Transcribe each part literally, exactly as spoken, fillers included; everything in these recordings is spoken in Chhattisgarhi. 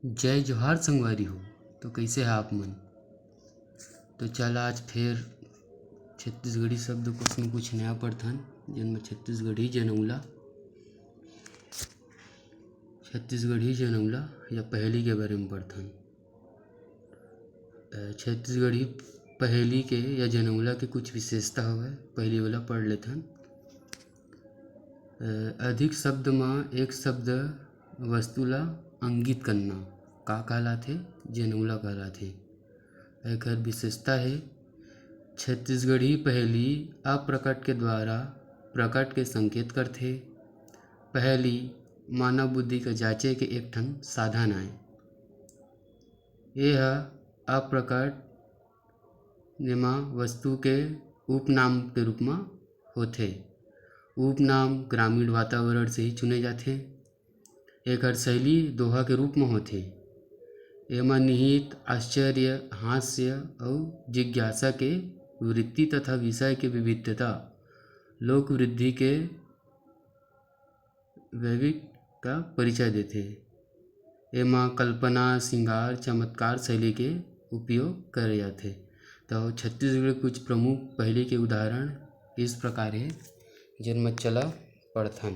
जय जोहार संगवारी हो। तो कइसे हा आप मन? तो चल, आज फेर छत्तीसगढ़ी शब्दकोश में कुछ नया पढ़थन, जेन में छत्तीसगढ़ी जनउला, छत्तीसगढ़ी जनउला या पहेली के बारे में पढ़थन। अ, छत्तीसगढ़ी पहेली के या जनउला के कुछ विशेषता हवय, पहली वाला पढ़ लेथन। अ, अधिक शब्द म एक शब्द वस्तु ला अंगित करना का कहलाथे? जनउला कहलाथे। एखर विशेषता हे, छत्तीसगढ़ी पहेली अप्रकट के द्वारा प्रकट के संकेत करथे। पहेली मानव बुद्धि के जांचे के एक ठन साधन आय। ये ह अप्रकट, जेमा वस्तु के उपनाम के रूप म होथे। उपनाम ग्रामीण वातावरण से ही चुने जाथे। एकर शैली दोहा के रूप म होथे। एमा निहित आश्चर्य, हास्य अउ जिज्ञासा के वृत्ति तथा विषय के विविधता लोक वृद्धि के वैविक का परिचय देथे। एमा कल्पना, श्रृंगार, चमत्कार शैली के उपयोग करे जाथे। तो छत्तीसगढ़ के कुछ प्रमुख पहेली के उदाहरण इस प्रकार हे, जेन म चला पढ़थन।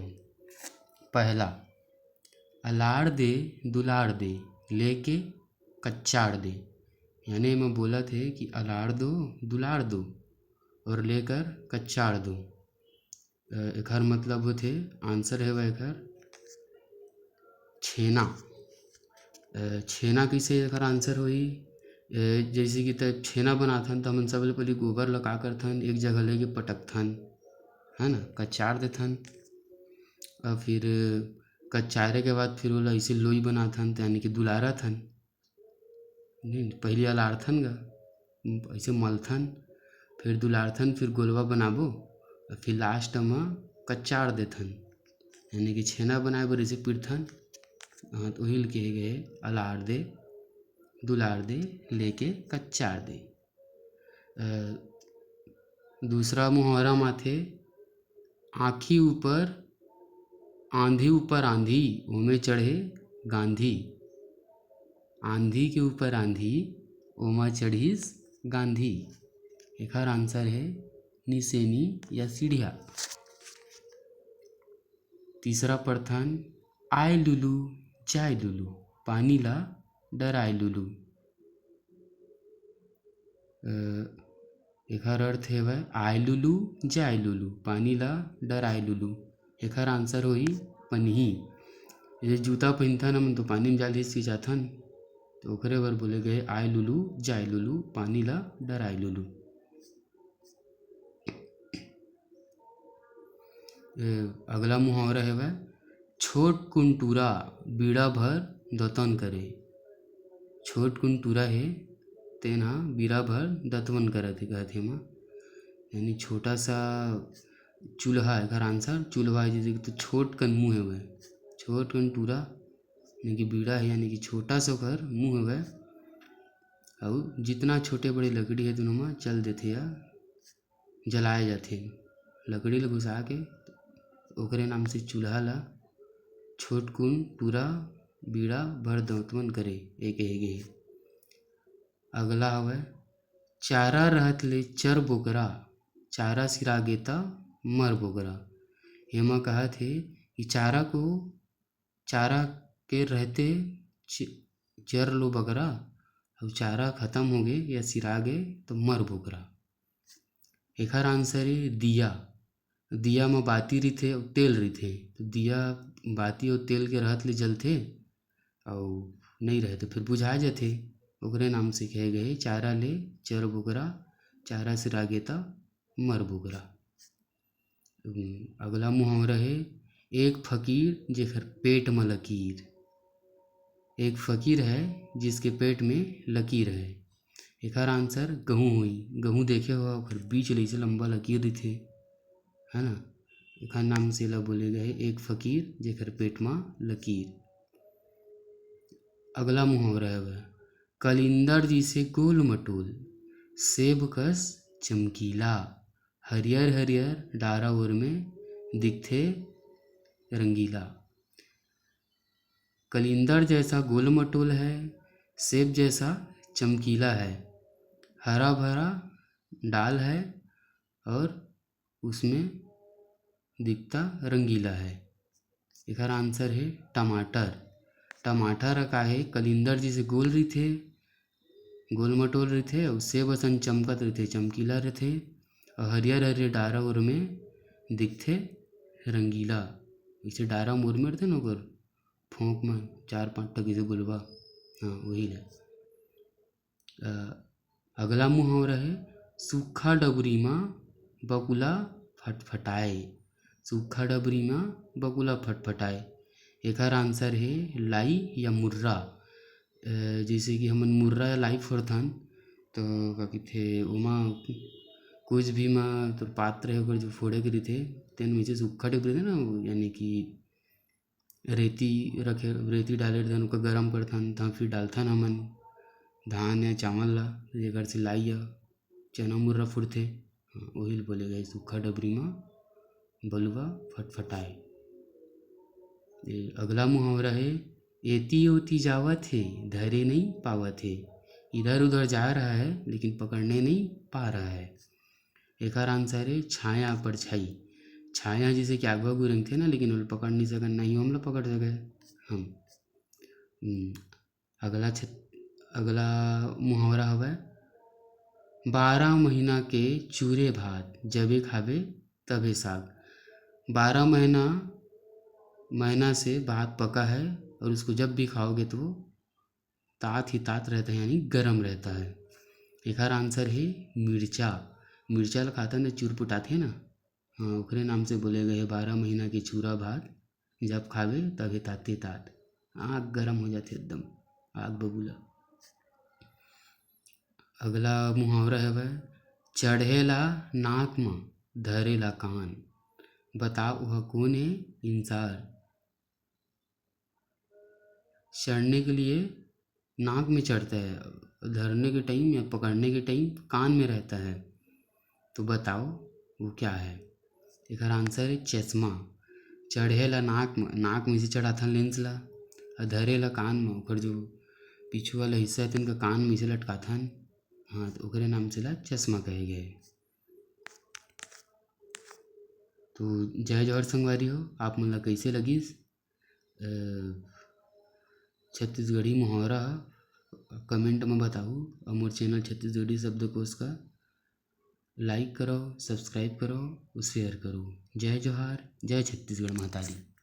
पहला, अलाड़ दे, दुलाड़ दे, लेके कच्चाड़ दे। यानी एमा बोलत हे कि अलाड़ दो, दुलाड़ दो और लेकर कच्चाड़ दो। अ, एखर मतलब होथे, answer हेवय एखर छेना। अ, छेना कइसे एखर answer होही? अ, जइसे कि त छेना बनाथन, त हमन सबले पहिली गोबर ल का करथन, एक जगह लेके पटकथन, है ना, कचार देथन। अउ फिर कचारे के बाद फिर ओला अइसे लोई बनाथन, त यानी कि दुलारथन। नहीं, पहिली अलारथन गा, अइसे मलथन, फिर दुलारथन, फिर गोलवा बनाबो, अउ फिर last म कच्चार देथन, यानी कि छेना बनाए बर अइसे पीटथन। हाँ, तो ओही ल कहे गए, अलार दे, दुलार दे, लेके कच्चार दे। अ, दूसरा मुहावरा म आथे, आँखी ऊपर आंधी, ऊपर आंधी, ओमे चढ़े गांधी। आंधी के ऊपर आंधी, ओमा चढ़िस गांधी। एखर answer हे निसेनी या सीढ़िया। तीसरा पढ़थन, आय लुलू, जाय लुलू, पानी ला डराय लुलू। अ, एखर अर्थ हेवय, आय लुलू, जाय लुलू, पानी ला डराय लुलू। एखर answer होही पनही। ये जूता पहिनथन हमन तो पानी में जाली सिंचाथन, तो ओकरे बर बोले गए, आय लुलू, जाय लुलू, पानी ला डराय लुलू। ए, अगला मुहावरा हेवय, छोट कुन टूरा बीड़ा भर दतवन करे। छोट कुन टूरा हे, तेन ह बीड़ा भर दतवन करत हे, कहत हे एमा। यानी छोटा सा चूल्हा, एखर answer चूल्हा हे, जइसे कि तो छोट कन मुँह हेवय, छोट कन टूरा, यानी कि बीड़ा हे, यानी कि छोटा सा ओखर मुँह हेवय। अउ जितना छोटे बड़े लकड़ी हे, दुनों म चल देथे या जलाए जाथे। लकड़ी ल घुसा के ओकरे नाम से चूल्हा ल छोटकुन टूरा बीड़ा भर दतवन करे, ए कहे गे हे। अगला हवय, चारा रहत ले चर बोकरा, चारा सिरागे त मर बोकरा। एमा कहत हे कि चारा को, चारा के रहते च-, चर लो बकरा, अउ चारा खतम होगे या सिरागे त मर बोकरा। एखर answer हे दिया। दिया म बाती रहिथे अउ तेल रहिथे, तो दिया बाती अउ तेल के रहत ले जलथे, अउ नइ रहे तो फिर बुझा जथे। ओकरे नाम से कहे गए, चारा ले चर बोकरा, चारा सिरागे त मर बोकरा। अगला मुहावरा हे, एक फकीर जेखर पेट म लकीर। एक फकीर है जिसके पेट में लकीर है। एखर answer गहूँ होही। गहूँ देखे हो, ओखर बीच ले अइसे लंबा लकीर रहिथे, है ना? एखर नाम से एला बोले गए, एक फकीर जेखर पेट म लकीर। अगला मुहावरा हवय, कलिंदर जइसे गोल मटोल, सेब कस चमकीला, हरियर हरियर डारा ओर में दिखथे रंगीला। कलिंदर जैसा गोल मटोल है, सेब जैसा चमकीला है, हरा भरा डाल है और उसमें दिखता रंगीला है। एकर आंसर है टमाटर। टमाटर ह का हे, कलिंदर जैसे गोल रहिथे, गोल मटोल रहिथे, अउ सेब असन चमकत रहिथे, चमकीला रहिथे, अउ हरियर हरियर डारा उर में दिखथे रंगीला। जैसे डारा मुर में रहिथे ना, ओकर फोंक में चार पांच ठक जैसे गोलवा, हाँ, वही ले। अ, अगला मुहावरा है, सूखा डबरी मा बकुला फटफटाए। सूखा डबरी मा बकुला फटफटाए। एकर आंसर है लाई या मुर्रा। अ, जैसे कि हमन मुर्रा या लाई फोरथन, तो का कहिथे, ओमा कुछ भी मा तोर पात्र है, ओकर जो फोड़े के रहिथे, तेन में से सूखा डबरी रहिथे ना, यानी कि रेती रखे, रेती डाले रहिथन, ओकर गरम करथन, तहाँ फिर डालथन हमन धान या चावल ला, जेकर से लाई या चना मुर्रा फुटथे। हाँ, ओही ल बोले गए सूखा डबरी मा बलुआ फटफटाए। ए, अगला मुहावरा है, एती ओती जावत हे, धरे नहीं पावत हे। इधर उधर जा रहा है, लेकिन पकड़ने नहीं पा रहा है। एकर आंसर है छाया परछाई। छाया जैसे कि आगू आगू रेंगथे ना, लेकिन ओला पकड़ नहीं सकन, ना ही हमला पकड़ सके हम। हम्म, अगला छत-, अगला मुहावरा हवय, बारह महीना के चूरे भात, जबे खाबे तबे साग। बारह महीना, महीना से भात पका है और उसको जब भी खाओगे तो वो तात ही तात रहता है, यानी गरम रहता है। एकर आंसर है मिर्चा। मिर्चा ल खाथन त चुरपुटाथे ना, हाँ, ओकरे नाम से बोले गए हे बारह महीना के चूरा भात, जब खाबे तबे ताते तात, आग गरम हो जाथे एकदम, आग बबूला। अगला मुहावरा हवय, चढ़े ला नाक म, धरे ला कान। बताओ वह कौन है इंसान? चढ़ने के लिए नाक में चढ़ता है, धरने के टाइम या पकड़ने के टाइम कान में रहता है। तो बताओ वो क्या है? एकर आंसर है चश्मा। चढ़े ला नाक म, नाक में से चढ़ाथन लेंस ला, और धरे ला कान में, ओकर जो पीछू वाला हिस्सा है तेन का कान में से लटकाथन, हाँ, तो ओकरे नाम से ला चश्मा कहे गए। तो जय जोहार संगवारी हो, आप मन ला कैसे लगिस अ, छत्तीसगढ़ी मुहावरा ह? कमेंट में बताहू, और मोर चैनल छत्तीसगढ़ी शब्दकोश का लाइक करो, सब्सक्राइब करो और शेयर करो। जय जोहार, जय छत्तीसगढ़ महतारी।